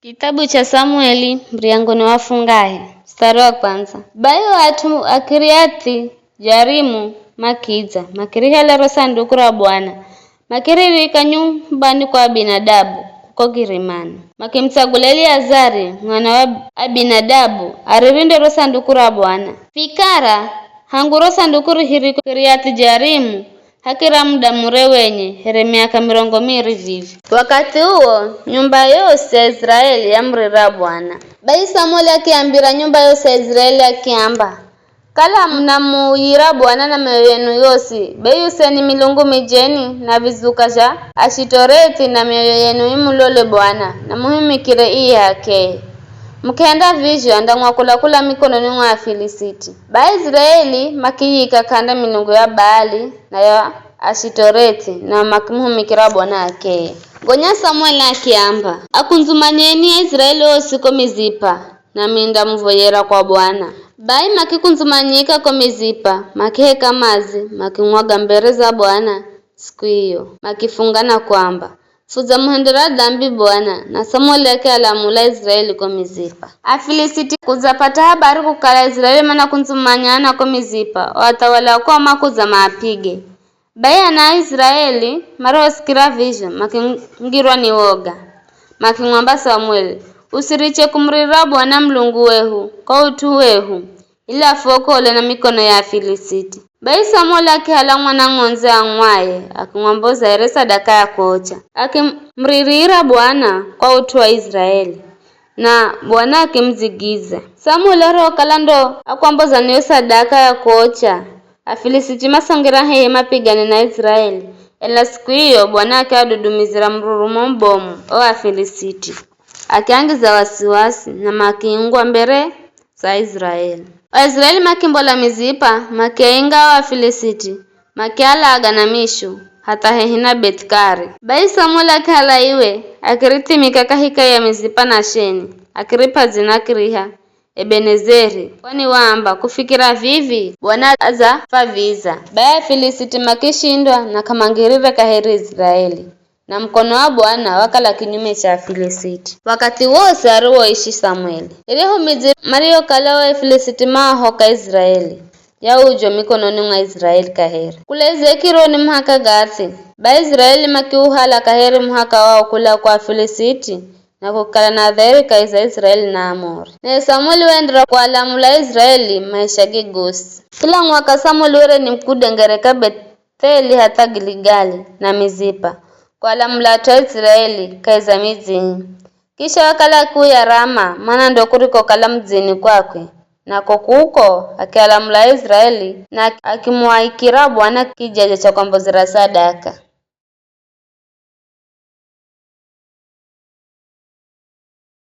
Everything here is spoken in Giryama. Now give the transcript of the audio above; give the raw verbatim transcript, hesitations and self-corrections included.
Kitabu cha Samueli, muryango ni wa fungahe, mstari wa kwanza. Bai o at'u a Kiriathi Jearimu makidza, makirihela ro sanduku ra Bwana, makiririka nyumbani kwa Abinadabu kuko kirimani. Makimutsagulia Eliazari mwana wa Abinadabu aririnde ro sanduku ra Bwana. Vikara, hangu ro sanduku rihirikwe Kiriathi Jearimu, hakira muda mure wenye here miaka mirongo miri vivi. Wakathi uwo, nyumba yosi ya Iziraeli yamurira Bwana. Bai Samueli akiambira nyumba yosi ya Iziraeli akiamba, "Kala munamuuyira Bwana na mioyo yenu yosi, bai useni milungu mijeni na vizuka zha Ashitoreti na mioyo yenu imulole Bwana, na muhimikire iye h'akeye. Mukihenda vizho, andamwakula-kula mikononi mwa Afilisiti." Bai Aiziraeli makiyika k'anda milungu ya Baali na ya Ashitoreti, na makimuhumikira Bwana h'akeye. Gonya Samueli akiamba, "Akundzumanyeni Aiziraeli osi ko Mizipa, nami nindamuvoyera kwa Bwana." Bai makikundzumanyika ko Mizipa, makiheka madzi, makimwaga mbere za Bwana siku iyo, makifunga na kuamba, "Fudzamuhendera dambi Bwana," na Samueli akialamula Aiziraeli ko Mizipa. Afilisiti kudzapata habari kukala Aiziraeli manakundzumanyana ko Mizipa, o athawala kuo makudza maapige. Bai ana a Aiziraeli marihosikira vizho, makingirwa ni woga, makimwamba Samueli, "Usiriche kumurira Bwana Mulungu wehu kwa ut'u wehu, ili afuokole na mikono ya Afilisiti." Bai Samueli akihala mwana ng'ondzi ang'waye, akimwamboza here sadaka ya kuocha. Akimuririra Bwana kwa ut'u wa Aiziraeli, na Bwana akimudzigiza. Samueli arihokala ndo akwamboza niyo sadaka ya kuocha, Afilisiti masongera hehi mapigane na Aiziraeli. Ela siku iyo Bwana akiadudumizira mururumo mubomu o Afilisiti, akiangiza wasiwasi, na makiingwa mbere za Aiziraeli. Aiziraeli makimbola Mizipa, makiainga o Afilisiti, makialaga na mishu, hatha hehi na Bethkari. Bai Samueli akihala iwe, akirithimika kahika ya Mizipa na Sheni, akirip'a dzina akiriiha Ebenezeri, kwani waamba, "Kufikira vivi, Bwana adzafwaviza." Bai Afilisiti makishindwa na k'amangirire kaheri Iziraeli, na mukono wa Bwana wakala kinyume cha Afilisiti. Wakathi wose ariwoishi Samueli, iryahu midzi mariyokala o Afilisiti maahoka Iziraeli, yaujo mikononi mwa Iziraeli kaheri. Kula Izekironi muhaka Gathi, bai Iziraeli makiuhala kaheri muhaka wao kula kwa Afilisiti, na kukikala na dheri kahi za Iziraeli na Amori. Naye Samueli waenderera kualamula Iziraeli maisha ge gosi. Kila mwaka Samueli were ni kudengereka Betheli hatha Giligali na Mizipa, kualamula at'u a Iziraeli kahi za midzini. Kisha wakala akiuya Rama, mana ndo kurikokala mudzini kwakwe, nako kuko akialamula Aiziraeli na akimuaikira Bwana kijaja cha kwambozera sadaka.